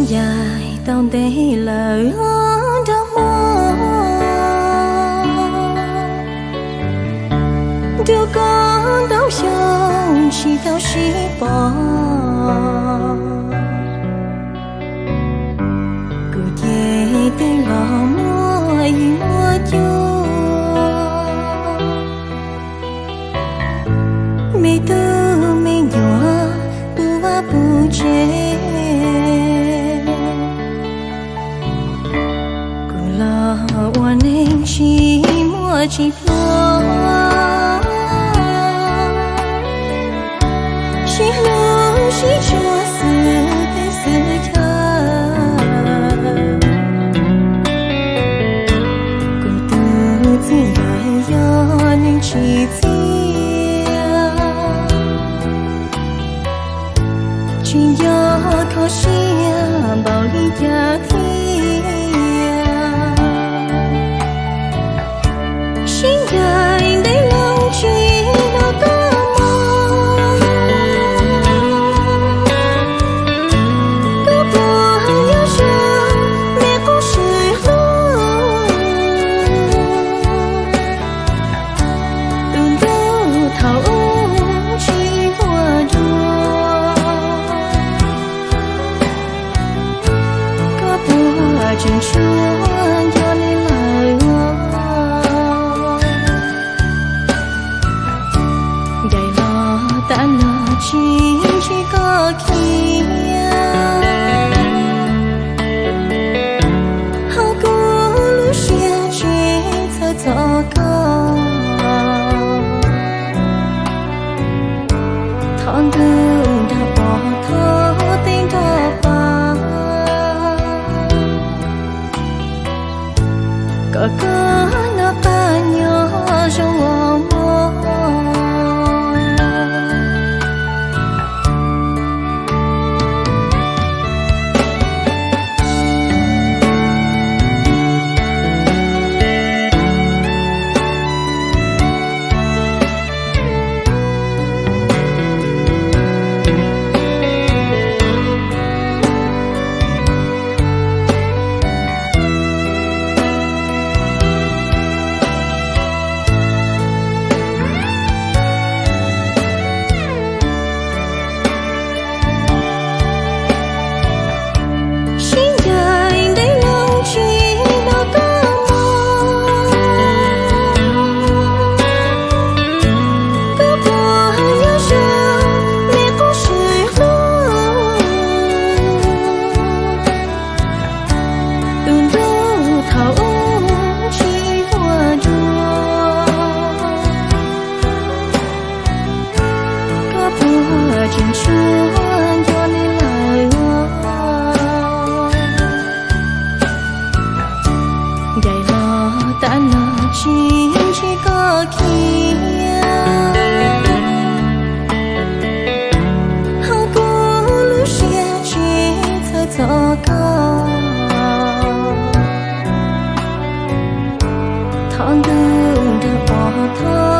Yaim tau ntev lawm nrog muaj, nrog koj ntau xyoo tsis tau sib pom. Kuv ces tej los muaj yim muaj cua, me tub me nyuam puv vaj puv tsev. Kuv los ua neeg tsis muaj tsis pluag, sib hlub sib tshua xwb teb xwb chaw. Kuv tus txiv ntxawm yog neeg tsis txiaj, tsis nco kho siab npaum li cas thiab. Sib ncaim ntev loo tsis hnov koj mus, koj puas yuav zoo me qub swm hlub. Tus ntuj thaum ub tsis huaj dua, koj puas tseem tshuav nco li lawm os? Ncaim los tag los tsis ntsib koj kiag, hauv kuv lub siab tsis txhawj txog koj. Thov ntuj nrog pov, thov tej nrog pab, kom koj noj qab nyob zoo ua mov. Sib ncaim ntev loo tsis hnov koj mus, koj puas yuav zoo me qub swm hlub. Tus ntuj thaum ub tsis huaj dua, koj puas tseem tshuav nco li lawm os? Ncaim los tag los tsis ntsib koj kiag, hauv kuv lub siab tsis txhawj txog koj. Thov ntuj nrog pov, thov